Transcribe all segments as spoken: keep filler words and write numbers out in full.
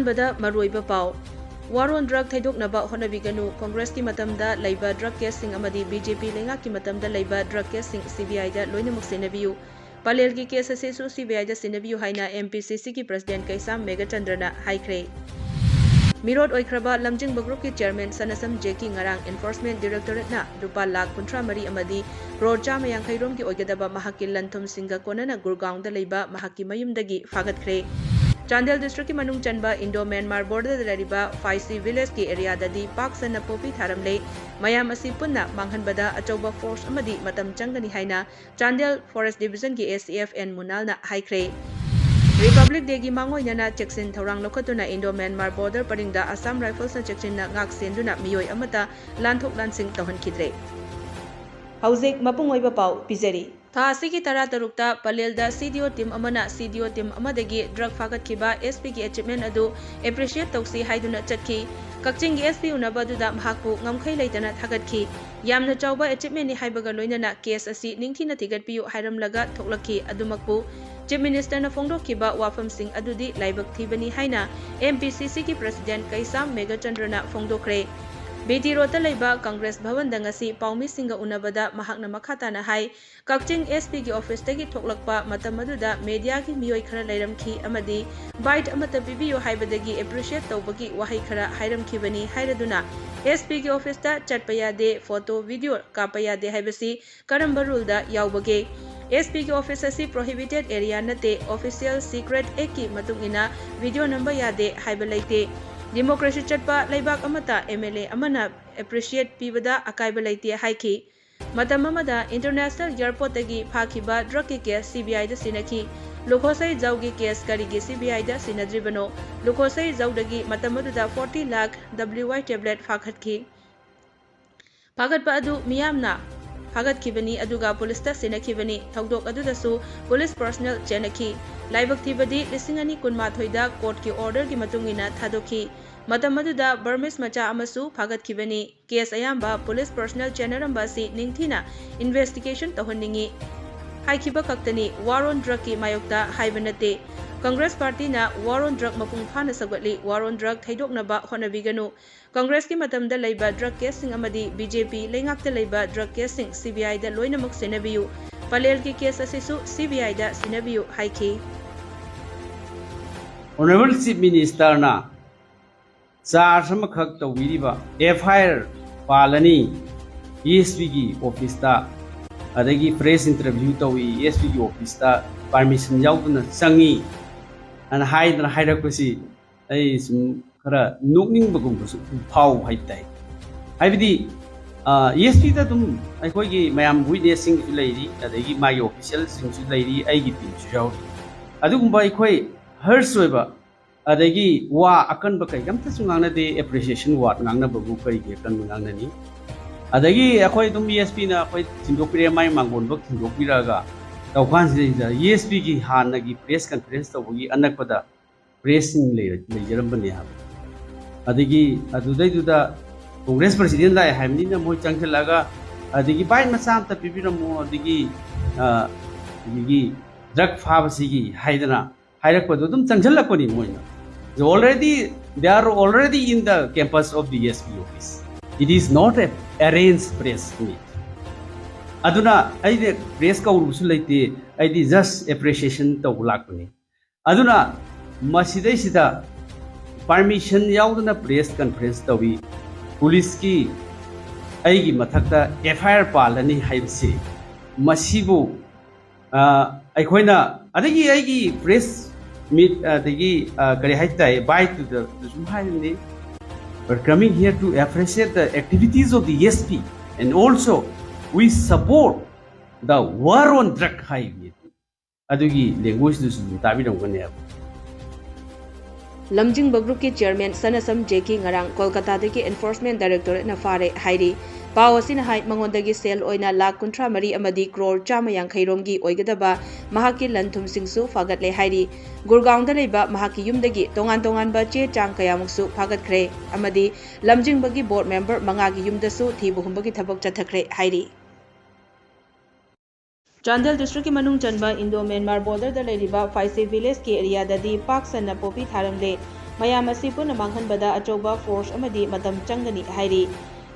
ꯑꯍꯥꯟꯕꯗ ꯃꯔꯨꯑꯣꯏꯕ ꯄꯥꯎ꯫ War on drug ꯊꯩꯗꯣꯛꯅꯕ ꯍꯣꯠꯅꯕꯤꯒꯅꯨ꯫ ꯀꯣꯡꯒ꯭ꯔꯦꯁꯀꯤ ꯃꯇꯝꯗ ꯂꯩꯕ drug caseꯁꯤꯡ ꯑꯃꯗꯤ BJP ꯂꯩꯉꯥꯛꯀꯤ ꯃꯇꯝꯗ ꯂꯩꯕ drug caseꯁꯤꯡ CBIꯗ ꯂꯣꯏꯅꯃꯛ ꯁꯤꯟꯅꯕꯤꯌꯨ꯫ ꯄꯂꯦꯜꯒꯤ case ꯑꯁꯤꯁꯨ CBIꯗ ꯁꯤꯟꯅꯕꯤꯌꯨ ꯍꯥꯏꯅ MPCCꯒꯤ president ꯀꯩꯁꯥꯝ ꯃꯦꯘꯆꯟꯗ꯭ꯔꯅ ꯍꯥꯏꯈ꯭ꯔꯦ꯫ ꯃꯤꯔꯣꯠ ꯑꯣꯏꯈ꯭ꯔꯕ ꯂꯝꯖꯤꯡꯕ groupꯀꯤ chairman ꯁꯅꯁꯝ ꯖꯦꯀꯤ ꯉꯔꯥꯡ enforcement directorateꯅ ꯂꯨꯄꯥ ꯂꯥꯈ ꯀꯨꯟꯊ꯭ꯔꯥ ꯃꯔꯤ ꯑꯃꯗꯤ ꯀ꯭ꯔꯣꯔ ꯆꯥꯝꯃ ꯌꯥꯡꯈꯩ ꯔꯣꯝꯒꯤ ꯑꯣꯏꯒꯗꯕ ꯃꯍꯥꯛꯀꯤ ꯂꯟ-ꯊꯨꯝꯁꯤꯡꯒ ꯀꯣꯟꯅꯅ ꯒꯨꯔꯒꯥꯎꯟꯗ ꯂꯩꯕ ꯃꯍꯥꯛꯀꯤ ꯃꯌꯨꯝꯗꯒꯤ ꯐꯥꯒꯠꯈ꯭ꯔꯦ꯫ ꯆꯥꯟꯗꯦꯜ districtꯀꯤ ꯃꯅꯨꯡ ꯆꯟꯕ Indo-Myanmar borderꯗ ꯂꯩꯔꯤꯕ ꯐꯥꯏꯁꯤ villageꯀꯤ areaꯗꯗꯤ ꯄꯥꯛ ꯁꯟꯅ ꯄꯣꯄꯤ ꯊꯥꯔꯝꯂꯦ꯫ ꯃꯌꯥꯝ ꯑꯁꯤ ꯄꯨꯟꯅ ꯃꯥꯡꯍꯟꯕꯗ ꯑꯆꯧꯕ force ꯑꯃꯗꯤ ꯃꯇꯝ ꯆꯪꯒꯅꯤ ꯍꯥꯏꯅ ꯆꯥꯟꯗꯦꯜ Forest Divisionꯒꯤ ACF N ꯃꯨꯅꯥꯜꯅ ꯍꯥꯏꯈ꯭ꯔꯦ꯫ Republic Dayꯒꯤ ꯃꯥꯡꯑꯣꯏꯅꯅ ꯆꯦꯛꯁꯤꯟ ꯊꯧꯔꯥꯡ ꯂꯧꯈꯠꯇꯨꯅ Indo-Myanmar border ꯄꯔꯤꯡꯗ Assam Riflesꯅ ꯆꯦꯛꯁꯤꯟꯅ ꯉꯥꯛ ꯁꯦꯟꯗꯨꯅ ꯃꯤꯑꯣꯏ ꯑꯃꯠꯇ ꯂꯥꯟꯊꯣꯛ ꯂꯥꯟꯁꯤꯟ ꯇꯧꯍꯟꯈꯤꯗ꯭ꯔꯦ꯫ ꯍꯧꯖꯤꯛ ꯃꯄꯨꯡ ꯑꯣꯏꯕ ꯄꯥꯎ ꯄꯤꯖꯔꯤ꯫ ꯊꯥ ꯑꯁꯤꯒꯤ ꯇꯔꯥꯇꯔꯨꯛꯇ ꯄꯂꯦꯜꯗ CDO team ꯑꯃꯅ CDO team ꯑꯃꯗꯒꯤ drug ꯐꯥꯒꯠꯈꯤꯕ SPꯒꯤ achievement ꯑꯗꯨ appreciate ꯇꯧꯁꯤ ꯍꯥꯏꯗꯨꯅ ꯆꯠꯈꯤ꯫ ꯀꯛꯆꯤꯡꯒꯤ SP ꯎꯅꯕ ꯑꯗꯨꯗ ꯃꯍꯥꯛꯄꯨ ꯉꯝꯈꯩ ꯂꯩꯇꯅ ꯊꯥꯒꯠꯈꯤ꯫ ꯌꯥꯝꯅ ꯆꯥꯎꯕ achievementꯅꯤ ꯍꯥꯏꯕꯒ ꯂꯣꯏꯅꯅ case ꯑꯁꯤ ꯅꯤꯡꯊꯤꯅ ꯊꯤꯒꯠꯄꯤꯌꯨ ꯍꯥꯏꯔꯝꯂꯒ ꯊꯣꯛꯂꯛꯈꯤ꯫ ꯑꯗꯨꯃꯛꯄꯨ Chief Ministerꯅ ꯐꯣꯡꯗꯣꯛꯈꯤꯕ ꯋꯥꯐꯝꯁꯤꯡ ꯑꯗꯨꯗꯤ ꯂꯥꯏꯕꯛ ꯊꯤꯕꯅꯤ ꯍꯥꯏꯅ MPCCꯒꯤ president ꯀꯩꯁꯥꯝ ꯃꯦꯘꯆꯟꯗ꯭ꯔꯅ ꯐꯣꯡꯗꯣꯛꯈ꯭ꯔꯦ꯫ BT Roadꯇ ꯂꯩꯕ Congress ꯚꯕꯟꯗ ꯉꯁꯤ ꯄꯥꯎꯃꯤꯁꯤꯡꯒ ꯎꯅꯕꯗ ꯃꯍꯥꯛꯅ ꯃꯈꯥ ꯇꯥꯅ ꯍꯥꯏ, ꯀꯛꯆꯤꯡ SPꯒꯤ officeꯇꯒꯤ ꯊꯣꯛꯂꯛꯄ ꯃꯇꯝ ꯑꯗꯨꯗ mediaꯒꯤ ꯃꯤꯑꯣꯏ ꯈꯔ ꯂꯩꯔꯝꯈꯤ ꯑꯃꯗꯤ bite ꯑꯃꯠꯇ ꯄꯤꯕꯤꯌꯨ ꯍꯥꯏꯕꯗꯒꯤ appreciate ꯇꯧꯕꯒꯤ ꯋꯥꯍꯩ ꯈꯔ ꯍꯥꯏꯔꯝꯈꯤꯕꯅꯤ ꯍꯥꯏꯔꯗꯨꯅ SPꯒꯤ officeꯇ ꯆꯠꯄ ꯌꯥꯗꯦ, photo, video ꯀꯥꯞꯄ ꯌꯥꯗꯦ ꯍꯥꯏꯕꯁꯤ ꯀꯔꯝꯕ ruleꯗ ꯌꯥꯎꯕꯒꯦ? SPꯒꯤ office ꯑꯁꯤ prohibited area ꯅꯠꯇꯦ, Official Secret Actꯀꯤ ꯃꯇꯨꯡ ꯏꯟꯅ video ꯅꯝꯕ ꯌꯥꯗꯦ ꯍꯥꯏꯕ ꯂꯩꯇꯦ꯫ Democracy ꯆꯠꯄ ꯂꯩꯕꯥꯛ ꯑꯃꯠꯇ MLA ꯑꯃꯅ appreciate ꯄꯤꯕꯗ ꯑꯀꯥꯏꯕ ꯂꯩꯇꯦ ꯍꯥꯏꯈꯤ꯫ ꯃꯇꯝ ꯑꯃꯗ international airportꯇꯒꯤ ꯐꯥꯈꯤꯕ drugꯀꯤ case CBIꯗ ꯁꯤꯟꯅꯈꯤ꯫ ꯂꯨꯈꯣꯁꯩ ꯖꯧꯒꯤ case ꯀꯔꯤꯒꯤ CBIꯗ ꯁꯤꯟꯅꯗ꯭ꯔꯤꯕꯅꯣ? ꯂꯨꯈꯣꯁꯩ ꯖꯧꯗꯒꯤ ꯃꯇꯝ ꯑꯗꯨꯗ forty lakh WY tablet ꯐꯥꯒꯠꯈꯤ꯫ ꯐꯥꯒꯠꯄ ꯑꯗꯨ ꯃꯤꯌꯥꯝꯅ ꯐꯥꯒꯠꯈꯤꯕꯅꯤ, ꯑꯗꯨꯒ policeꯇ ꯁꯤꯟꯅꯈꯤꯕꯅꯤ꯫ ꯊꯧꯗꯣꯛ ꯑꯗꯨꯗꯁꯨ police personnel ꯆꯦꯟꯅꯈꯤ꯫ ꯂꯥꯏꯕꯛ ꯊꯤꯕꯗꯤ ꯂꯤꯁꯤꯡ ꯑꯅꯤ ꯀꯨꯟꯃꯥꯊꯣꯏꯗ courtꯀꯤ orderꯒꯤ ꯃꯇꯨꯡ ꯏꯟꯅ ꯊꯥꯗꯣꯛꯈꯤ꯫ ꯃꯇꯝ ꯑꯗꯨꯗ Burmese ꯃꯆꯥ ꯑꯃꯁꯨ ꯐꯥꯒꯠꯈꯤꯕꯅꯤ꯫ Case ꯑꯌꯥꯝꯕ police personnel ꯆꯦꯟꯅꯔꯝꯕ ꯑꯁꯤ ꯅꯤꯡꯊꯤꯅ investigation ꯇꯧꯍꯟꯅꯤꯡꯏ ꯍꯥꯏꯈꯤꯕ ꯈꯛꯇꯅꯤ, war on drugꯀꯤ ꯃꯥꯌꯣꯛꯇ ꯍꯥꯏꯕ ꯅꯠꯇꯦ꯫ ꯀꯪꯒ꯭ꯔꯦꯁ ꯄꯥꯔꯇꯤꯅ War on Drug ꯃꯄꯨꯡ ꯐꯥꯅ ꯁꯧꯒꯠꯂꯤ꯫ War on Drug ꯊꯩꯗꯣꯛꯅꯕ ꯍꯣꯠꯅꯕꯤꯒꯅꯨ꯫ ꯀꯪꯒ꯭ꯔꯦꯁꯀꯤ ꯃꯇꯝꯗ ꯂꯩꯕ drug caseꯁꯤꯡ ꯑꯃꯗꯤ BJP ꯂꯩꯉꯥꯛꯇ ꯂꯩꯕ drug caseꯁꯤꯡ CBIꯗ ꯂꯣꯏꯅꯃꯛ ꯁꯤꯟꯅꯕꯤꯌꯨ꯫ ꯄꯂꯦꯜꯒꯤ case ꯑꯁꯤꯁꯨ CBIꯗ ꯁꯤꯟꯅꯕꯤꯌꯨ ꯍꯥꯏꯈꯤ꯫ Honorable Chief Ministerꯅ charge ꯑꯃꯈꯛ ꯇꯧꯕꯤꯔꯤꯕ, FIR ꯄꯥꯜꯂꯅꯤ, ASPꯒꯤ officeꯇ, ꯑꯗꯒꯤ press interview ꯇꯧꯏ, ASPꯒꯤ officeꯇ permission ꯌꯥꯎꯗꯅ ꯆꯪꯉꯤ ꯑꯅ ꯍꯥꯏꯗꯅ ꯍꯥꯏꯔꯛꯄꯁꯤ ꯑꯩ ꯁꯨꯝ ꯈꯔ ꯅꯣꯛꯅꯤꯡꯕꯒꯨꯝꯕꯁꯨ ꯐꯥꯎ ꯍꯥꯏꯕ ꯇꯥꯏ꯫ ꯍꯥꯏꯕꯗꯤ, ꯑ, ASPꯗ ꯑꯗꯨꯝ ꯑꯩꯈꯣꯏꯒꯤ ꯃꯌꯥꯝ witnessꯁꯤꯡꯁꯨ ꯂꯩꯔꯤ, ꯑꯗꯒꯤ ꯃꯥꯒꯤ officialꯁꯤꯡꯁꯨ ꯂꯩꯔꯤ, ꯑꯩꯒꯤ teamꯁꯨ ꯌꯥꯎꯔꯤ꯫ ꯑꯗꯨꯒꯨꯝꯕ ꯑꯩꯈꯣꯏ harsh ꯑꯣꯏꯕ, ꯑꯗꯒꯤ ꯋꯥ ꯑꯀꯟꯕ ꯀꯩꯝꯇꯁꯨ ꯉꯥꯡꯅꯗꯦ, appreciation word ꯉꯥꯡꯅꯕꯕꯨ ꯀꯔꯤꯒꯤ ꯑꯀꯟꯕ ꯉꯥꯡꯅꯅꯤ? ꯑꯗꯒꯤ ꯑꯩꯈꯣꯏ ꯑꯗꯨꯝ ASPꯅ ꯑꯩꯈꯣꯏ ꯊꯤꯟꯗꯣꯛꯄꯤꯔꯦ, ꯃꯥꯏ ꯃꯥꯡꯒꯣꯟꯕ ꯊꯤꯟꯗꯣꯛꯄꯤꯔꯛꯑꯒ ꯇꯧꯀꯥꯟꯁꯤꯗꯩꯗ ASPꯒꯤ ꯍꯥꯟꯅꯒꯤ press conference ꯇꯧꯕꯒꯤ ꯑꯅꯛꯄꯗ pressꯁꯤꯡ ꯂꯩꯔ-, ꯂꯩꯖꯔꯝꯕꯅꯦ ꯍꯥꯏꯕ꯫ ꯑꯗꯒꯤ ꯑꯗꯨꯗꯩꯗꯨꯗ Congress president ꯂꯥꯛꯑꯦ ꯍꯥꯏꯕꯅꯤꯅ ꯃꯣꯏ ꯆꯪꯁꯤꯜꯂꯒ, ꯑꯗꯒꯤ bite ꯃꯆꯥ ꯑꯝꯇ ꯄꯤꯕꯤꯔꯝꯃꯣ, ꯑꯗꯒꯤ, ꯑ, ꯑꯗꯒꯤ drug ꯐꯥꯕꯁꯤꯒꯤ ꯍꯥꯏꯗꯅ ꯍꯥꯏꯔꯛꯄꯗꯣ ꯑꯗꯨꯝ ꯆꯪꯁꯤꯜꯂꯛꯄꯅꯤ ꯃꯣꯏꯅ꯫ Already, they are already in the campus of the SP office. It is not a arranged press meet. ꯑꯗꯨꯅ ꯑꯩꯅ press ꯀꯧꯔꯨꯕꯁꯨ ꯂꯩꯇꯦ, ꯑꯩꯗꯤ just appreciation ꯇꯧꯕ ꯂꯥꯛꯄꯅꯤ꯫ ꯑꯗꯨꯅ ꯃꯁꯤꯗꯩꯁꯤꯗ permission ꯌꯥꯎꯗꯅ press conference ꯇꯧꯏ, policeꯀꯤ ꯑꯩꯒꯤ ꯃꯊꯛꯇ FIR ꯄꯥꯜꯂꯅꯤ ꯍꯥꯏꯕꯁꯤ, ꯃꯁꯤꯕꯨ, ꯑ, ꯑꯩꯈꯣꯏꯅ, ꯑꯗꯒꯤ ꯑꯩꯒꯤ press meet, ꯑꯗꯒꯤ, ꯑ, ꯀꯔꯤ ꯍꯥꯏ ꯇꯥꯏ, biteꯇꯨꯗ ꯁꯨꯝ ꯍꯥꯏꯔꯤꯅꯤ, "We're coming here to appreciate the activities of the SP and also we support the war on drug" ꯍꯥꯏꯕꯅꯤ꯫ ꯑꯗꯨꯒꯤ languageꯗꯨꯁꯨ ꯑꯗꯨꯝ ꯇꯥꯕꯤꯔꯝꯒꯅꯦꯕ꯫ ꯂꯝꯖꯤꯡꯕ groupꯀꯤ chairman ꯁꯅꯁꯝ ꯖꯦꯀꯤ ꯉꯔꯥꯡ ꯀꯣꯜꯀꯇꯥꯗꯒꯤ enforcement directorateꯅ ꯐꯥꯔꯦ ꯍꯥꯏꯔꯤ꯫ ꯄꯥꯎ ꯑꯁꯤꯅ ꯍꯥꯏ, ꯃꯉꯣꯟꯗꯒꯤ ꯁꯦꯜ ꯑꯣꯏꯅ ꯂꯥꯈ ꯀꯨꯟꯊ꯭ꯔꯥ ꯃꯔꯤ ꯑꯃꯗꯤ ꯀ꯭ꯔꯣꯔ ꯆꯥꯝꯃ ꯌꯥꯡꯈꯩ ꯔꯣꯝꯒꯤ ꯑꯣꯏꯒꯗꯕ ꯃꯍꯥꯛꯀꯤ ꯂꯟ ꯊꯨꯝꯁꯤꯡꯁꯨ ꯐꯥꯒꯠꯂꯦ ꯍꯥꯏꯔꯤ꯫ ꯒꯨꯔꯒꯥꯎꯟꯗ ꯂꯩꯕ ꯃꯍꯥꯛꯀꯤ ꯌꯨꯝꯗꯒꯤ ꯇꯣꯉꯥꯟ ꯇꯣꯉꯥꯟꯕ ꯆꯦ ꯆꯥꯡ ꯀꯌꯥꯃꯨꯛꯁꯨ ꯐꯥꯒꯠꯈ꯭ꯔꯦ ꯑꯃꯗꯤ ꯂꯝꯖꯤꯡꯕꯒꯤ board member ꯃꯉꯥꯒꯤ ꯌꯨꯝꯗꯁꯨ ꯊꯤꯕ ꯍꯨꯝꯕꯒꯤ ꯊꯕꯛ ꯆꯠꯊꯈ꯭ꯔꯦ ꯍꯥꯏꯔꯤ꯫ ꯆꯥꯟꯗꯦꯜ ꯗꯤꯁꯇ꯭ꯔꯤꯛꯀꯤ ꯃꯅꯨꯡ ꯆꯟꯕ ꯏꯟꯗꯣ ꯃ꯭ꯌꯥꯟꯃꯥꯔ ꯕꯣꯔꯗꯔꯗ ꯂꯩꯔꯤꯕ ꯐꯥꯏꯁꯦ ꯚꯤꯂꯦꯖꯀꯤ ꯑꯦꯔꯤꯌꯥꯗꯗꯤ ꯄꯥꯛ ꯁꯟꯅ ꯄꯣꯄꯤ ꯊꯥꯔꯝꯂꯦ꯫ ꯃꯌꯥꯝ ꯑꯁꯤ ꯄꯨꯟꯅ ꯃꯥꯡꯍꯟꯕꯗ ꯑꯆꯧꯕ ꯐꯣꯔꯁ ꯑꯃꯗꯤ ꯃꯇꯝ ꯆꯪꯒꯅꯤ ꯍꯥꯏꯔꯤ꯫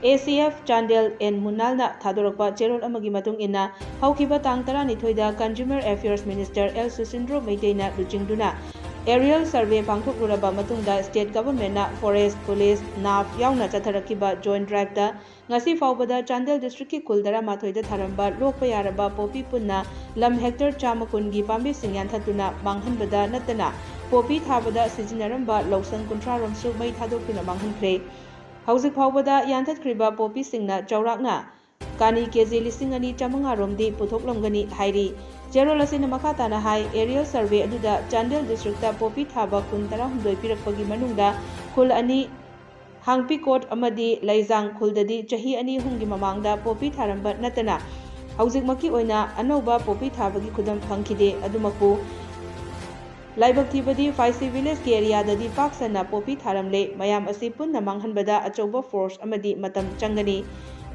ꯑꯦ ꯁꯤ ꯑꯦꯐ ꯆꯥꯟꯗꯦꯜ ꯑꯦꯟ ꯃꯨꯅꯥꯜꯅ ꯊꯥꯗꯣꯔꯛꯄ ꯆꯦꯔꯣꯜ ꯑꯃꯒꯤ ꯃꯇꯨꯡ ꯏꯟꯅ, ꯍꯧꯈꯤꯕ ꯇꯥꯡ ꯇꯔꯥꯅꯤꯊꯣꯏꯗ Consumer Affairs Minister ꯑꯦꯜ ꯁꯨꯁꯤꯟꯗ꯭ꯔꯣ ꯃꯩꯇꯩꯅ ꯂꯨꯆꯤꯡꯗꯨꯅ aerial survey ꯄꯥꯡꯊꯣꯛꯂꯨꯔꯕ ꯃꯇꯨꯡꯗ, state governmentꯅ forest, police, NAF ꯌꯥꯎꯅ ꯆꯠꯊꯔꯛꯈꯤꯕ joint driveꯇ ꯉꯁꯤ ꯐꯥꯎꯕꯗ ꯆꯥꯟꯗꯦꯜ ꯗꯤꯁꯇ꯭ꯔꯤꯛꯀꯤ ꯈꯨꯜ ꯇꯔꯥꯃꯥꯊꯣꯏꯗ ꯊꯥꯔꯝꯕ ꯂꯣꯛꯄ ꯌꯥꯔꯕ ꯄꯣꯄꯤ ꯄꯨꯟꯅ ꯂꯝ ꯍꯦꯛꯇꯔ ꯆꯥꯝꯃ ꯀꯨꯟꯒꯤ ꯄꯥꯝꯕꯤꯁꯤꯡ ꯌꯥꯟꯊꯠꯇꯨꯅ ꯃꯥꯡꯍꯟꯕꯗ ꯅꯠꯇꯅ, ꯄꯣꯄꯤ ꯊꯥꯕꯗ ꯁꯤꯖꯤꯟꯅꯔꯝꯕ ꯂꯧꯁꯪ ꯀꯨꯟꯊ꯭ꯔꯥ ꯔꯣꯝꯁꯨ ꯃꯩ ꯊꯥꯗꯣꯛꯇꯨꯅ ꯃꯥꯡꯍꯟꯈ꯭ꯔꯦ꯫ ꯍꯧꯖꯤꯛ ꯐꯥꯎꯕꯗ ꯌꯥꯟꯊꯠꯈ꯭ꯔꯤꯕ ꯄꯣꯄꯤꯁꯤꯡꯅ ꯆꯥꯎꯔꯥꯛꯅ ꯀꯥꯅꯤ ꯀꯦꯖꯤ ꯂꯤꯁꯤꯡ ꯑꯅꯤ ꯆꯥꯃꯉꯥ ꯔꯣꯝꯗꯤ ꯄꯨꯊꯣꯛꯂꯝꯒꯅꯤ ꯍꯥꯏꯔꯤ꯫ ꯆꯦꯔꯣꯜ ꯑꯁꯤꯅ ꯃꯈꯥ ꯇꯥꯅ ꯍꯥꯏ, aerial survey ꯑꯗꯨꯗ ꯆꯥꯟꯗꯦꯜ ꯗꯤꯁꯇ꯭ꯔꯤꯛꯇ ꯄꯣꯄꯤ ꯊꯥꯕ ꯈꯨꯟ ꯇꯔꯥꯍꯨꯝꯗꯣꯏ ꯄꯤꯔꯛꯄꯒꯤ ꯃꯅꯨꯡꯗ ꯈꯨꯜ ꯑꯅꯤ, ꯍꯥꯡꯄꯤꯀꯣꯠ ꯑꯃꯗꯤ ꯂꯩꯖꯥꯡ ꯈꯨꯜꯗꯗꯤ ꯆꯍꯤ ꯑꯅꯤ ꯑꯍꯨꯝꯒꯤ ꯃꯃꯥꯡꯗ ꯄꯣꯄꯤ ꯊꯥꯔꯝꯕ ꯅꯠꯇꯅ, ꯍꯧꯖꯤꯛꯃꯛꯀꯤ ꯑꯣꯏꯅ ꯑꯅꯧꯕ ꯄꯣꯄꯤ ꯊꯥꯕꯒꯤ ꯈꯨꯗꯝ ꯐꯪꯈꯤꯗꯦ꯫ ꯑꯗꯨꯃꯛꯄꯨ, ꯂꯥꯏꯕꯛ ꯊꯤꯕꯗꯤ ꯐꯥꯏꯁꯤ ꯚꯤꯂꯦꯖꯀꯤ ꯑꯦꯔꯤꯌꯥꯗꯗꯤ ꯄꯥꯛ ꯁꯟꯅ ꯄꯣꯄꯤ ꯊꯥꯔꯝꯂꯦ꯫ ꯃꯌꯥꯝ ꯑꯁꯤ ꯄꯨꯟꯅ ꯃꯥꯡꯍꯟꯕꯗ ꯑꯆꯧꯕ ꯐꯣꯔꯁ ꯑꯃꯗꯤ ꯃꯇꯝ ꯆꯪꯒꯅꯤ꯫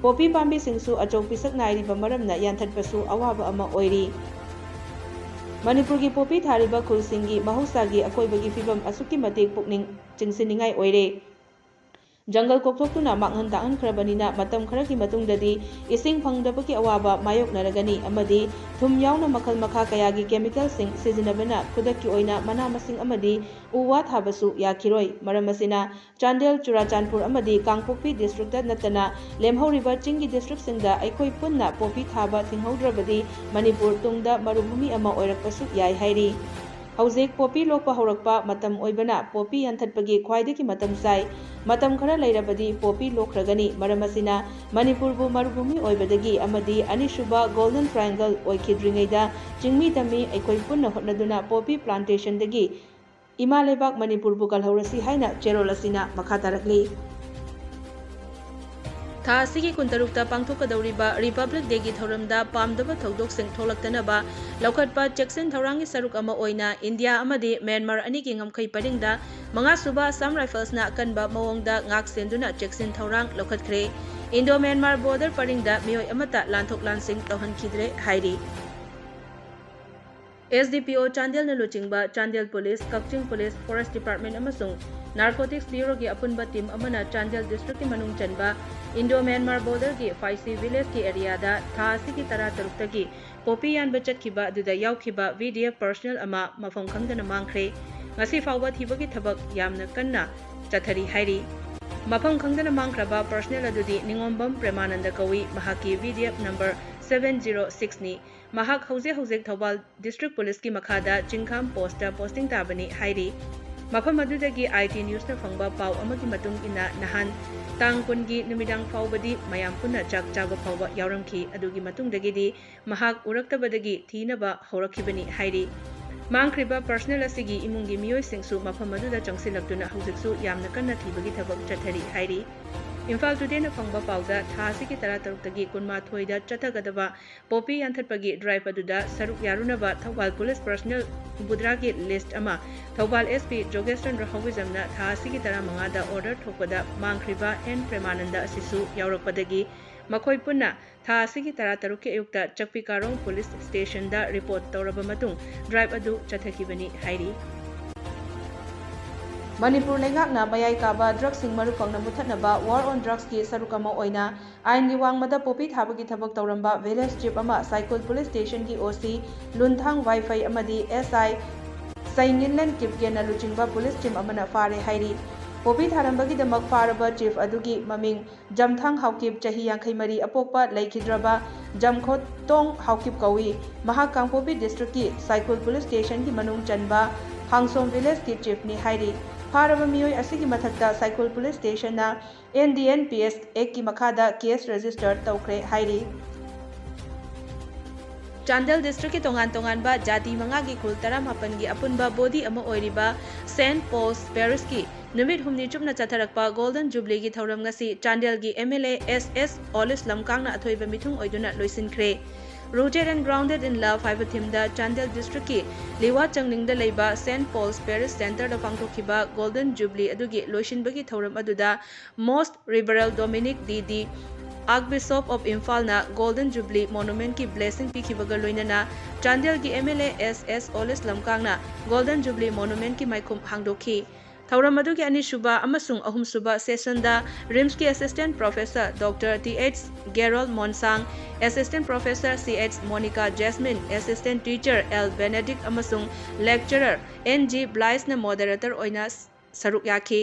ꯄꯣꯄꯤ ꯄꯥꯝꯕꯤꯁꯤꯡꯁꯨ ꯑꯆꯧ ꯄꯤꯁꯛ ꯅꯥꯏꯔꯤꯕ ꯃꯔꯝꯅ ꯌꯥꯟꯊꯠꯄꯁꯨ ꯑꯋꯥꯕ ꯑꯃ ꯑꯣꯏꯔꯤ꯫ ꯃꯅꯤꯄꯨꯔꯒꯤ ꯄꯣꯄꯤ ꯊꯥꯔꯤꯕ ꯈꯨꯜꯁꯤꯡꯒꯤ ꯃꯍꯧꯁꯥꯒꯤ ꯑꯀꯣꯏꯕꯒꯤ ꯐꯤꯕꯝ ꯑꯁꯨꯛꯀꯤ ꯃꯇꯤꯛ ꯄꯨꯛꯅꯤꯡ ꯆꯤꯡꯁꯤꯟꯅꯤꯡꯉꯥꯏ ꯑꯣꯏꯔꯦ꯫ ꯖꯪꯒꯜ ꯀꯣꯛꯊꯣꯛꯇꯨꯅ ꯃꯥꯡꯍꯟ ꯇꯥꯛꯍꯟꯈ꯭ꯔꯕꯅꯤꯅ, ꯃꯇꯝ ꯈꯔꯒꯤ ꯃꯇꯨꯡꯗꯗꯤ ꯏꯁꯤꯡ ꯐꯪꯗꯕꯒꯤ ꯑꯋꯥꯕ ꯃꯥꯌꯣꯛꯅꯔꯒꯅꯤ ꯑꯃꯗꯤ ꯊꯨꯝ ꯌꯥꯎꯅ ꯃꯈꯜ ꯃꯈꯥ ꯀꯌꯥꯒꯤ ꯀꯦꯃꯤꯀꯦꯜꯁꯤꯡ ꯁꯤꯖꯤꯟꯅꯕꯅ ꯈꯨꯗꯛꯀꯤ ꯑꯣꯏꯅ ꯃꯅꯥ ꯃꯁꯤꯡ ꯑꯃꯗꯤ ꯎ ꯋꯥ ꯊꯥꯕꯁꯨ ꯌꯥꯈꯤꯔꯣꯏ꯫ ꯃꯔꯝ ꯑꯁꯤꯅ, ꯆꯥꯟꯗꯦꯜ, ꯆꯨꯔꯥꯆꯥꯟꯄꯨꯔ ꯑꯃꯗꯤ ꯀꯥꯡꯄꯣꯛꯄꯤ ꯗꯤꯁꯇ꯭ꯔꯤꯛꯇ ꯅꯠꯇꯅ ꯂꯦꯝꯍꯧꯔꯤꯕ ꯆꯤꯡꯒꯤ ꯗꯤꯁꯇ꯭ꯔꯤꯛꯁꯤꯡꯗ ꯑꯩꯈꯣꯏ ꯄꯨꯟꯅ ꯄꯣꯄꯤ ꯊꯥꯕ ꯊꯤꯡꯍꯧꯗ꯭ꯔꯕꯗꯤ ꯃꯅꯤꯄꯨꯔ ꯇꯨꯡꯗ ꯃꯔꯨꯚꯨꯃꯤ ꯑꯃ ꯑꯣꯏꯔꯛꯄꯁꯨ ꯌꯥꯏ ꯍꯥꯏꯔꯤ꯫ ꯍꯧꯖꯤꯛ ꯄꯣꯄꯤ ꯂꯣꯛꯄ ꯍꯧꯔꯛꯄ ꯃꯇꯝ ꯑꯣꯏꯕꯅ ꯄꯣꯄꯤ ꯌꯥꯟꯊꯠꯄꯒꯤ ꯈ꯭ꯋꯥꯏꯗꯒꯤ ꯃꯇꯝ ꯆꯥꯏ꯫ ꯃꯇꯝ ꯈꯔ ꯂꯩꯔꯕꯗꯤ ꯄꯣꯄꯤ ꯂꯣꯛꯈ꯭ꯔꯒꯅꯤ꯫ ꯃꯔꯝ ꯑꯁꯤꯅ, ꯃꯅꯤꯄꯨꯔꯕꯨ ꯃꯔꯨꯚꯨꯃꯤ ꯑꯣꯏꯕꯗꯒꯤ ꯑꯃꯗꯤ ꯑꯅꯤꯁꯨꯕ Golden Triangle ꯑꯣꯏꯈꯤꯗ꯭ꯔꯤꯉꯩꯗ ꯆꯤꯡꯃꯤ ꯇꯝꯃꯤ ꯑꯩꯈꯣꯏ ꯄꯨꯟꯅ ꯍꯣꯠꯅꯗꯨꯅ ꯄꯣꯄꯤ ꯄ꯭ꯂꯥꯟꯇꯦꯁꯟꯗꯒꯤ ꯏꯃꯥ ꯂꯩꯕꯥꯛ ꯃꯅꯤꯄꯨꯔꯕꯨ ꯀꯜꯍꯧꯔꯁꯤ ꯍꯥꯏꯅ ꯆꯦꯔꯣꯜ ꯑꯁꯤꯅ ꯃꯈꯥ ꯇꯥꯔꯛꯂꯤ꯫ ꯊꯥ ꯑꯁꯤꯒꯤ ꯀꯨꯟꯇꯔꯨꯛꯇ ꯄꯥꯡꯊꯣꯛꯀꯗꯧꯔꯤꯕ ꯔꯤꯄꯕ꯭ꯂꯤꯛ ꯗꯦꯒꯤ ꯊꯧꯔꯝꯗ ꯄꯥꯝꯗꯕ ꯊꯧꯗꯣꯛꯁꯤꯡ ꯊꯣꯛꯂꯛꯇꯅꯕ ꯂꯧꯈꯠꯄ ꯆꯦꯛꯁꯤꯟ ꯊꯧꯔꯥꯡꯒꯤ ꯁꯔꯨꯛ ꯑꯃ ꯑꯣꯏꯅ ꯏꯟꯗꯤꯌꯥ ꯑꯃꯗꯤ ꯃ꯭ꯌꯥꯟꯃꯥꯔ ꯑꯅꯤꯒꯤ ꯉꯝꯈꯩ ꯄꯔꯤꯡꯗ ꯃꯉꯥꯁꯨꯕ ꯑꯁꯥꯝ ꯔꯥꯏꯐꯜꯁꯅ ꯑꯀꯟꯕ ꯃꯑꯣꯡꯗ ꯉꯥꯛ ꯁꯦꯟꯗꯨꯅ ꯆꯦꯛꯁꯤꯟ ꯊꯧꯔꯥꯡ ꯂꯧꯈꯠꯈ꯭ꯔꯦ꯫ ꯏꯟꯗꯣ ꯃ꯭ꯌꯥꯟꯃꯥꯔ ꯕꯣꯔꯗꯔ ꯄꯔꯤꯡꯗ ꯃꯤꯑꯣꯏ ꯑꯃꯠꯇ ꯂꯥꯟꯊꯣꯛ ꯂꯥꯟꯁꯤꯟ ꯇꯧꯍꯟꯈꯤꯗ꯭ꯔꯦ ꯍꯥꯏꯔꯤ꯫ ꯑꯦꯁ ꯗꯤ ꯄꯤ ꯑꯣ ꯆꯥꯟꯗꯦꯜꯅ ꯂꯨꯆꯤꯡꯕ ꯆꯥꯟꯗꯦꯜ ꯄꯨꯂꯤꯁ, ꯀꯛꯆꯤꯡ ꯄꯨꯂꯤꯁ, ꯐꯣꯔꯦꯁ ꯗꯤꯄꯥꯔꯠꯃꯦꯟ ꯑꯃꯁꯨꯡ ꯅꯥꯔꯀꯣꯇꯤꯛꯁ ꯕ꯭ꯌꯨꯔꯣꯒꯤ ꯑꯄꯨꯟꯕ ꯇꯤꯝ ꯑꯃꯅ ꯆꯥꯟꯗꯦꯜ ꯗꯤꯁꯇ꯭ꯔꯤꯛꯀꯤ ꯃꯅꯨꯡ ꯆꯟꯕ ꯏꯟꯗꯣ ꯃ꯭ꯌꯥꯟꯃꯥꯔ ꯕꯣꯔꯗꯔꯒꯤ ꯐꯥꯏꯁꯤ ꯚꯤꯂꯦꯖꯀꯤ ꯑꯦꯔꯤꯌꯥꯗ ꯊꯥ ꯑꯁꯤꯒꯤ ꯇꯔꯥꯇꯔꯨꯛꯇꯒꯤ ꯄꯣꯄꯤ ꯌꯥꯟꯕ ꯆꯠꯈꯤꯕ ꯑꯗꯨꯗ ꯌꯥꯎꯈꯤꯕ ꯚꯤ ꯗꯤ ꯑꯦꯐ ꯄꯔꯁꯅꯦꯜ ꯑꯃ ꯃꯐꯝ ꯈꯪꯗꯅ ꯃꯥꯡꯈ꯭ꯔꯦ꯫ ꯉꯁꯤ ꯐꯥꯎꯕ ꯊꯤꯕꯒꯤ ꯊꯕꯛ ꯌꯥꯝꯅ ꯀꯟꯅ ꯆꯠꯊꯔꯤ ꯍꯥꯏꯔꯤ꯫ ꯃꯐꯝ ꯈꯪꯗꯅ ꯃꯥꯡꯈ꯭ꯔꯕ ꯄꯔꯁꯅꯦꯜ ꯑꯗꯨꯗꯤ ꯅꯤꯉꯣꯝꯕꯝ ꯄ꯭ꯔꯦꯃꯥꯅꯟꯗ ꯀꯧꯏ꯫ ꯃꯍꯥꯛꯀꯤ V D F number seven zero ꯁꯤꯛꯁꯅꯤ꯫ ꯃꯍꯥꯛ ꯍꯧꯖꯤꯛ ꯍꯧꯖꯤꯛ ꯊꯧꯕꯥꯜ ꯗꯤꯁꯇ꯭ꯔꯤꯛ ꯄꯨꯂꯤꯁꯀꯤ ꯃꯈꯥꯗ ꯆꯤꯡꯈꯥꯝ ꯄꯣꯁꯇ ꯄꯣꯁꯇꯤꯡ ꯇꯥꯕꯅꯤ ꯍꯥꯏꯔꯤ꯫ ꯃꯐꯝ ꯑꯗꯨꯗꯒꯤ ꯑꯥꯏ ꯇꯤ ꯅ꯭ꯌꯨꯁꯅ ꯐꯪꯕ ꯄꯥꯎ ꯑꯃꯒꯤ ꯃꯇꯨꯡ ꯏꯟꯅ ꯅꯍꯥꯟ ꯇꯥꯡ ꯀꯨꯟꯒꯤ ꯅꯨꯃꯤꯗꯥꯡ ꯐꯥꯎꯕꯗꯤ ꯃꯌꯥꯝ ꯄꯨꯟꯅ ꯆꯥꯛ ꯆꯥꯕ ꯐꯥꯎꯕ ꯌꯥꯎꯔꯝꯈꯤ꯫ ꯑꯗꯨꯒꯤ ꯃꯇꯨꯡꯗꯒꯤꯗꯤ ꯃꯍꯥꯛ ꯎꯔꯛꯇꯕꯗꯒꯤ ꯊꯤꯅꯕ ꯍꯧꯔꯛꯈꯤꯕꯅꯤ ꯍꯥꯏꯔꯤ꯫ ꯃꯥꯡꯈ꯭ꯔꯤꯕ ꯄꯔꯁꯅꯦꯜ ꯑꯁꯤꯒꯤ ꯏꯃꯨꯡꯒꯤ ꯃꯤꯑꯣꯏꯁꯤꯡꯁꯨ ꯃꯐꯝ ꯑꯗꯨꯗ ꯆꯪꯁꯤꯜꯂꯛꯇꯨꯅ ꯍꯧꯖꯤꯛꯁꯨ ꯌꯥꯝꯅ ꯀꯟꯅ ꯊꯤꯕꯒꯤ ꯊꯕꯛ ꯆꯠꯊꯔꯤ ꯍꯥꯏꯔꯤ꯫ ꯏꯝꯐꯥꯜ ꯇꯨꯗꯦꯅ ꯐꯪꯕ ꯄꯥꯎꯗ ꯊꯥ ꯑꯁꯤꯒꯤ ꯇꯔꯥꯇꯔꯨꯛꯇꯒꯤ ꯀꯨꯟꯃꯥꯊꯣꯏꯗ ꯆꯠꯊꯒꯗꯕ ꯄꯣꯄꯤ ꯌꯥꯟꯊꯠꯄꯒꯤ ꯗ꯭ꯔꯥꯏꯚ ꯑꯗꯨꯗ ꯁꯔꯨꯛ ꯌꯥꯔꯨꯅꯕ ꯊꯧꯕꯥꯜ ꯄꯨꯂꯤꯁ ꯄꯔꯁꯅꯦꯜ ꯕꯨꯗ꯭ꯔꯥꯒꯤ ꯂꯤꯁ꯭ꯠ ꯑꯃ ꯊꯧꯕꯥꯜ ꯑꯦꯁ ꯄꯤ ꯖꯣꯒꯦꯁ ꯆꯟꯗ꯭ꯔ ꯍꯧꯕꯤꯖꯝꯅ ꯊꯥ ꯑꯁꯤꯒꯤ ꯇꯔꯥꯃꯉꯥꯗ ꯑꯣꯔꯗꯔ ꯊꯣꯛꯄꯗ ꯃꯥꯡꯈ꯭ꯔꯤꯕ ꯑꯦꯟ ꯄ꯭ꯔꯦꯃꯥꯅꯟꯗ ꯑꯁꯤꯁꯨ ꯌꯥꯎꯔꯛꯄꯗꯒꯤ ꯃꯈꯣꯏ ꯄꯨꯟꯅ ꯊꯥ ꯑꯁꯤꯒꯤ ꯇꯔꯥꯇꯔꯨꯛꯀꯤ ꯑꯌꯨꯛꯇ ꯆꯛꯄꯤꯀꯥꯔꯣꯡ ꯄꯨꯂꯤꯁ ꯁ꯭ꯇꯦꯁꯟꯗ ꯔꯤꯄꯣꯔꯠ ꯇꯧꯔꯕ ꯃꯇꯨꯡ ꯗ꯭ꯔꯥꯏꯚ ꯑꯗꯨ ꯆꯠꯊꯈꯤꯕꯅꯤ ꯍꯥꯏꯔꯤ꯫ ꯃꯅꯤꯄꯨꯔ ꯂꯩꯉꯥꯛꯅ ꯃꯌꯥꯏ ꯀꯥꯕ ꯗ꯭ꯔꯒꯁꯤꯡ ꯃꯔꯨ ꯐꯪꯅ ꯃꯨꯊꯠꯅꯕ ꯋꯥꯔ ꯑꯣꯟ ꯗ꯭ꯔꯒꯁꯀꯤ ꯁꯔꯨꯛ ꯑꯃ ꯑꯣꯏꯅ ꯑꯥꯏꯟꯒꯤ ꯋꯥꯡꯃꯗ ꯄꯣꯄꯤ ꯊꯥꯕꯒꯤ ꯊꯕꯛ ꯇꯧꯔꯝꯕ ꯚꯤꯂꯦꯖ ꯆꯤꯐ ꯑꯃ ꯁꯥꯏꯀꯨꯜ ꯄꯨꯂꯤꯁ ꯁ꯭ꯇꯦꯁꯟꯒꯤ ꯑꯣ ꯁꯤ ꯂꯨꯟꯊꯥꯡ ꯋꯥꯏꯐꯩ ꯑꯃꯗꯤ ꯑꯦꯁ ꯑꯥꯏ ꯁꯩꯉꯤꯟꯂꯦꯟ ꯀꯤꯞꯒꯦꯟꯅ ꯂꯨꯆꯤꯡꯕ ꯄꯨꯂꯤꯁ ꯇꯤꯝ ꯑꯃꯅ ꯐꯥꯔꯦ ꯍꯥꯏꯔꯤ꯫ ꯄꯣꯄꯤ ꯊꯥꯔꯝꯕꯒꯤꯗꯃꯛ ꯐꯥꯔꯕ ꯆꯤꯐ ꯑꯗꯨꯒꯤ ꯃꯃꯤꯡ ꯖꯝꯊꯥꯡ ꯍꯥꯎꯀꯤꯞ, ꯆꯍꯤ ꯌꯥꯡꯈꯩ ꯃꯔꯤ, ꯑꯄꯣꯛꯄ ꯂꯩꯈꯤꯗ꯭ꯔꯕ ꯖꯝꯈꯣꯇꯣꯡ ꯍꯥꯎꯀꯤꯞ ꯀꯧꯏ꯫ ꯃꯍꯥꯛ ꯀꯥꯡꯄꯣꯛꯄꯤ ꯗꯤꯁꯇ꯭ꯔꯤꯛꯀꯤ ꯁꯥꯏꯈꯨꯜ ꯄꯨꯂꯤꯁ ꯁ꯭ꯇꯦꯁꯟꯒꯤ ꯃꯅꯨꯡ ꯆꯟꯕ ꯍꯥꯡꯁꯣꯝ ꯚꯤꯂꯦꯖꯀꯤ ꯆꯤꯐꯅꯤ ꯍꯥꯏꯔꯤ꯫ ꯐꯥꯔꯕ ꯃꯤꯑꯣꯏ ꯑꯁꯤꯒꯤ ꯃꯊꯛꯇ ꯁꯥꯏꯈꯨꯜ ꯄꯨꯂꯤꯁ ꯁ꯭ꯇꯦꯁꯟꯅ N D N P S ꯑꯦꯛꯀꯤ ꯃꯈꯥꯗ ꯀꯦꯁ ꯔꯦꯖꯤꯁꯇꯔ ꯇꯧꯈ꯭ꯔꯦ ꯍꯥꯏꯔꯤ꯫ ꯆꯥꯟꯗꯦꯜ ꯗꯤꯁꯇ꯭ꯔꯤꯛꯀꯤ ꯇꯣꯉꯥꯟ ꯇꯣꯉꯥꯟꯕ ꯖꯥꯇꯤ ꯃꯉꯥꯒꯤ ꯈꯨꯜ ꯇꯔꯥꯃꯥꯄꯟꯒꯤ ꯑꯄꯨꯟꯕ ꯕꯣꯗꯤ ꯑꯃ ꯑꯣꯏꯔꯤꯕ ꯁꯦꯟꯠ ꯄꯣꯜꯁ ꯄꯦꯔꯤꯁꯀꯤ ꯅꯨꯃꯤꯠ ꯍꯨꯝꯅꯤ ꯆꯨꯞꯅ ꯆꯠꯊꯔꯛꯄ ꯒꯣꯜꯗꯟ ꯖꯨꯕꯂꯤꯒꯤ ꯊꯧꯔꯝ ꯉꯁꯤ ꯆꯥꯟꯗꯦꯜꯒꯤ M L A S S Olish ꯂꯝꯀꯥꯡꯅ ꯑꯊꯣꯏꯕ ꯃꯤꯊꯨꯡ ꯑꯣꯏꯗꯨꯅ ꯂꯣꯏꯁꯤꯟꯈ꯭ꯔꯦ꯫ Rooted and Grounded in Love ꯍꯥꯏꯕ ꯊꯤꯝꯗ ꯆꯥꯟꯗꯦꯜ ꯗꯤꯁꯇ꯭ꯔꯤꯛꯀꯤ ꯂꯤꯋꯥ ꯆꯪꯂꯤꯡꯗ ꯂꯩꯕ ꯁꯦꯟꯠ ꯄꯣꯜꯁ ꯄꯦꯔꯤꯁ ꯁꯦꯟꯇꯔꯗ ꯄꯥꯡꯊꯣꯛꯈꯤꯕ ꯒꯣꯜꯗꯟ ꯖꯨꯕꯂꯤ ꯑꯗꯨꯒꯤ ꯂꯣꯏꯁꯤꯟꯕꯒꯤ ꯊꯧꯔꯝ ꯑꯗꯨꯗ ꯃꯣꯁꯠ ꯔꯤꯕꯔꯦꯜ Dominic D D, Archbishop of Imphal ꯅ ꯒꯣꯜꯗꯟ ꯖꯨꯕꯂꯤ ꯃꯣꯅꯨꯃꯦꯟꯠꯀꯤ ꯕ꯭ꯂꯦꯁꯤꯡ ꯄꯤꯈꯤꯕꯒ ꯂꯣꯏꯅꯅ ꯆꯥꯟꯗꯦꯜꯒꯤ M L A S S Olish ꯂꯝꯀꯥꯡꯅ ꯒꯣꯜꯗꯟ ꯖꯨꯕꯂꯤ ꯃꯣꯅꯨꯃꯦꯟꯠꯀꯤ ꯃꯥꯏꯈꯨꯝ ꯍꯥꯡꯗꯣꯛꯈꯤ꯫ ꯊꯧꯔꯝ ꯑꯗꯨꯒꯤ ꯑꯅꯤꯁꯨꯕ ꯑꯃꯁꯨꯡ ꯑꯍꯨꯝꯁꯨꯕ ꯁꯦꯁꯟꯗ ꯔꯤꯝꯁꯀꯤ assistant professor doctor T H Gerol Monsang, assistant professor C H Monica Jasmine, assistant teacher L Benedict ꯑꯃꯁꯨꯡ ꯂꯦꯛꯆꯔꯔ ꯑꯦꯟ ꯖꯤ ꯕ꯭ꯂꯥꯏꯁꯅ ꯃꯣꯗꯦꯔꯦꯇꯔ ꯑꯣꯏꯅ ꯁꯔꯨꯛ ꯌꯥꯈꯤ꯫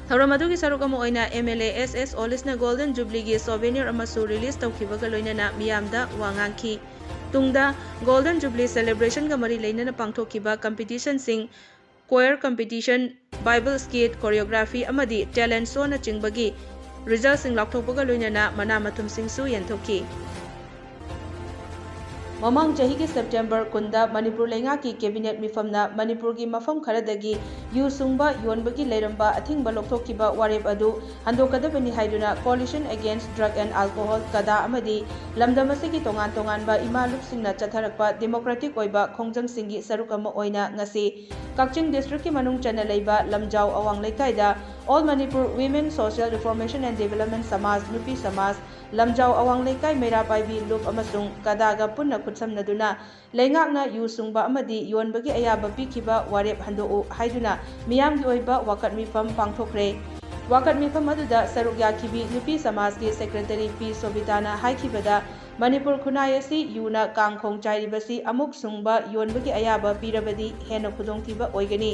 ꯊꯧꯔꯝ ꯑꯗꯨꯒꯤ ꯁꯔꯨꯛ ꯑꯃ ꯑꯣꯏꯅ M L A S S ꯑꯣꯂꯤꯁꯅ ꯒꯣꯜꯗꯟ ꯖꯨꯕꯂꯤꯒꯤ ꯁꯣꯚꯦꯅꯤꯌꯔ ꯑꯃꯁꯨ ꯔꯤꯂꯤꯖ ꯇꯧꯈꯤꯕꯒ ꯂꯣꯏꯅꯅ ꯃꯤꯌꯥꯝꯗ ꯋꯥ ꯉꯥꯡꯈꯤ꯫ ꯇꯨꯡꯗ ꯒꯣꯜꯗꯟ ꯖꯨꯕꯂꯤ ꯁꯦꯂꯦꯕ꯭ꯔꯦꯁꯟꯒ ꯃꯔꯤ ꯂꯩꯅꯅ ꯄꯥꯡꯊꯣꯛꯈꯤꯕ ꯀꯝꯄꯤꯇꯤꯁꯟꯁꯤꯡ, ꯀꯣꯌꯔ ꯀꯝꯄꯤꯇꯤꯁꯟ, ꯕꯥꯏꯕꯜ ꯁ꯭ꯀꯤꯠ, ꯀꯣꯔꯤꯌꯣꯒ꯭ꯔꯥꯐꯤ ꯑꯃꯗꯤ ꯇꯦꯂꯦꯟꯠ ꯁꯣꯅꯆꯤꯡꯕꯒꯤ ꯔꯤꯖꯜꯠꯁꯤꯡ ꯂꯥꯎꯊꯣꯛꯄꯒ ꯂꯣꯏꯅꯅ ꯃꯅꯥ ꯃꯊꯨꯝꯁꯤꯡꯁꯨ ꯌꯦꯟꯊꯣꯛꯈꯤ꯫ ꯃꯃꯥꯡ ꯆꯍꯤꯒꯤ ꯁꯦꯞꯇꯦꯝꯕꯔ ꯀꯨꯟꯗ ꯃꯅꯤꯄꯨꯔ ꯂꯩꯉꯥꯛꯀꯤ ꯀꯦꯕꯤꯅꯦꯠ ꯃꯤꯐꯝꯅ ꯃꯅꯤꯄꯨꯔꯒꯤ ꯃꯐꯝ ꯈꯔꯗꯒꯤ ꯌꯨ ꯁꯨꯡꯕ ꯌꯣꯟꯕꯒꯤ ꯂꯩꯔꯝꯕ ꯑꯊꯤꯡꯕ ꯂꯧꯊꯣꯛꯈꯤꯕ ꯋꯥꯔꯦꯞ ꯑꯗꯨ ꯍꯟꯗꯣꯛꯀꯗꯕꯅꯤ ꯍꯥꯏꯗꯨꯅ Coalition Against Drug and Alcohol, ꯀꯗꯥ, ꯑꯃꯗꯤ ꯂꯝꯗꯝ ꯑꯁꯤꯒꯤ ꯇꯣꯉꯥꯟ ꯇꯣꯉꯥꯟꯕ ꯏꯃꯥ ꯂꯨꯞꯁꯤꯡꯅ ꯆꯠꯊꯔꯛꯄ ꯗꯦꯃꯣꯀ꯭ꯔꯦꯇꯤꯛ ꯑꯣꯏꯕ ꯈꯣꯡꯖꯪꯁꯤꯡꯒꯤ ꯁꯔꯨꯛ ꯑꯃ ꯑꯣꯏꯅ ꯉꯁꯤ ꯀꯛꯆꯤꯡ ꯗꯤꯁꯇ꯭ꯔꯤꯛꯀꯤ ꯃꯅꯨꯡ ꯆꯟꯅ ꯂꯩꯕ ꯂꯝꯖꯥꯎ ꯑꯋꯥꯡ ꯂꯩꯀꯥꯏꯗ All Manipur Women Social Reformation and Development ꯁꯃꯥꯖ, ꯅꯨꯄꯤ ꯁꯃꯥꯖ, ꯂꯝꯖꯥꯎ ꯑꯋꯥꯡ ꯂꯩꯀꯥꯏ ꯃꯩꯔꯥ ꯄꯥꯏꯕꯤ ꯂꯨꯞ ꯑꯃꯁꯨꯡ ꯀꯗꯥꯒ ꯄꯨꯟꯅ ꯈꯨꯠꯁꯝꯅꯗꯨꯅ ꯂꯩꯉꯥꯛꯅ ꯌꯨ ꯁꯨꯡꯕ ꯑꯃꯗꯤ ꯌꯣꯟꯕꯒꯤ ꯑꯌꯥꯕ ꯄꯤꯈꯤꯕ ꯋꯥꯔꯦꯞ ꯍꯟꯗꯣꯛꯎ ꯍꯥꯏꯗꯨꯅ ꯃꯤꯌꯥꯝꯒꯤ ꯑꯣꯏꯕ ꯋꯥꯀꯠ ꯃꯤꯐꯝ ꯄꯥꯡꯊꯣꯛꯈ꯭ꯔꯦ꯫ ꯋꯥꯀꯠ ꯃꯤꯐꯝ ꯑꯗꯨꯗ ꯁꯔꯨꯛ ꯌꯥꯈꯤꯕꯤ ꯅꯨꯄꯤ ꯁꯃꯥꯖꯀꯤ ꯁꯦꯀ꯭ꯔꯦꯇꯔꯤ ꯄꯤ ꯁꯣꯕꯤꯇꯥꯅ ꯍꯥꯏꯈꯤꯕꯗ, ꯃꯅꯤꯄꯨꯔ ꯈꯨꯟꯅꯥꯏ ꯑꯁꯤ ꯌꯨꯅ ꯀꯥꯡ ꯈꯣꯡ ꯆꯥꯏꯔꯤꯕꯁꯤ ꯑꯃꯨꯛ ꯁꯨꯡꯕ ꯌꯣꯟꯕꯒꯤ ꯑꯌꯥꯕ ꯄꯤꯔꯕꯗꯤ ꯍꯦꯟꯅ ꯈꯨꯗꯣꯡꯊꯤꯕ ꯑꯣꯏꯒꯅꯤ꯫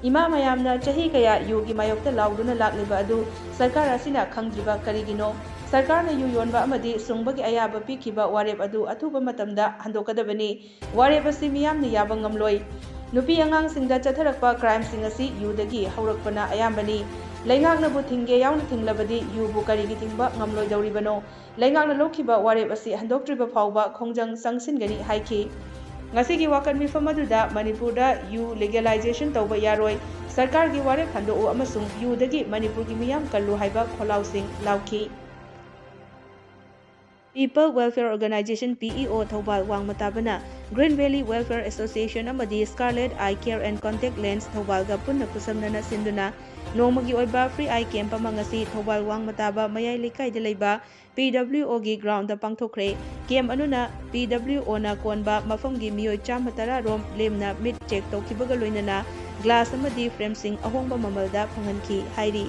ꯏꯃꯥ ꯃꯌꯥꯝꯅ ꯆꯍꯤ ꯀꯌꯥ ꯌꯨꯒꯤ ꯃꯥꯌꯣꯛꯇ ꯂꯥꯎꯗꯨꯅ ꯂꯥꯛꯂꯤꯕ ꯑꯗꯨ ꯁꯔꯀꯥꯔ ꯑꯁꯤꯅ ꯈꯪꯗ꯭ꯔꯤꯕ ꯀꯔꯤꯒꯤꯅꯣ? ꯁꯔꯀꯥꯔꯅ ꯌꯨ ꯌꯣꯟꯕ ꯑꯃꯗꯤ ꯁꯨꯡꯕꯒꯤ ꯑꯌꯥꯕ ꯄꯤꯈꯤꯕ ꯋꯥꯔꯦꯞ ꯑꯗꯨ ꯑꯊꯨꯕ ꯃꯇꯝꯗ ꯍꯟꯗꯣꯛꯀꯗꯕꯅꯤ꯫ ꯋꯥꯔꯦꯞ ꯑꯁꯤ ꯃꯤꯌꯥꯝꯅ ꯌꯥꯕ ꯉꯝꯂꯣꯏ꯫ ꯅꯨꯄꯤ ꯑꯉꯥꯡꯁꯤꯡꯗ ꯆꯠꯊꯔꯛꯄ ꯀ꯭ꯔꯥꯏꯝꯁꯤꯡ ꯑꯁꯤ ꯌꯨꯗꯒꯤ ꯍꯧꯔꯛꯄꯅ ꯑꯌꯥꯝꯕꯅꯤ꯫ ꯂꯩꯉꯥꯛꯅꯕꯨ ꯊꯤꯡꯒꯦ ꯌꯥꯎꯅ ꯊꯤꯡꯂꯕꯗꯤ ꯌꯨꯕꯨ ꯀꯔꯤꯒꯤ ꯊꯤꯡꯕ ꯉꯝꯂꯣꯏꯗꯧꯔꯤꯕꯅꯣ? ꯂꯩꯉꯥꯛꯅ ꯂꯧꯈꯤꯕ ꯋꯥꯔꯦꯞ ꯑꯁꯤ ꯍꯟꯗꯣꯛꯇ꯭ꯔꯤꯕ ꯐꯥꯎꯕ ꯈꯣꯡꯖꯪ ꯆꯪꯁꯤꯟꯒꯅꯤ ꯍꯥꯏꯈꯤ꯫ ꯉꯁꯤꯒꯤ ꯋꯥꯀꯠ ꯃꯤꯐꯝ ꯑꯗꯨꯗ ꯃꯅꯤꯄꯨꯔꯗ ꯌꯨ ꯂꯤꯒꯦꯂꯥꯏꯖꯦꯁꯟ ꯇꯧꯕ ꯌꯥꯔꯣꯏ, ꯁꯔꯀꯥꯔꯒꯤ ꯋꯥꯔꯦꯞ ꯍꯟꯗꯣꯛꯎ ꯑꯃꯁꯨꯡ ꯌꯨꯗꯒꯤ ꯃꯅꯤꯄꯨꯔꯒꯤ ꯃꯤꯌꯥꯝ ꯀꯜꯂꯨ ꯍꯥꯏꯕ ꯈꯣꯜꯂꯥꯎꯁꯤꯡ ꯂꯥꯎꯈꯤ꯫ People Welfare Organization, P E O, Thoubal ꯋꯥꯡꯃ ꯇꯥꯕꯅ Green Valley Welfare Association ꯑꯃꯗꯤ Scarlet Eye Care and Contact Lens ꯊꯧꯕꯥꯜꯒ ꯄꯨꯟꯅ ꯈꯨꯠꯁꯝꯅꯅ ꯁꯤꯟꯗꯨꯅ ꯅꯣꯡꯃꯒꯤ ꯑꯣꯏꯕ free eye camp ꯑꯃ ꯉꯁꯤ ꯊꯧꯕꯥꯜ ꯋꯥꯡꯃ ꯇꯥꯕ ꯃꯌꯥꯏ ꯂꯩꯀꯥꯏꯗ ꯂꯩꯕ P W O ꯒꯤ ground ꯗ ꯄꯥꯡꯊꯣꯛꯈ꯭ꯔꯦ꯫ Camp ꯑꯗꯨꯅ P W O ꯅ ꯀꯣꯟꯕ ꯃꯐꯝꯒꯤ ꯃꯤꯑꯣꯏ ꯆꯥꯝꯃ ꯇꯔꯥ ꯔꯣꯝ ꯂꯦꯝꯅ ꯃꯤꯠ check ꯇꯧꯈꯤꯕꯒ ꯂꯣꯏꯅꯅ glass ꯑꯃꯗꯤ frame ꯁꯤꯡ ꯑꯍꯣꯡꯕ ꯃꯃꯜꯗ ꯐꯪꯍꯟꯈꯤ ꯍꯥꯏꯔꯤ꯫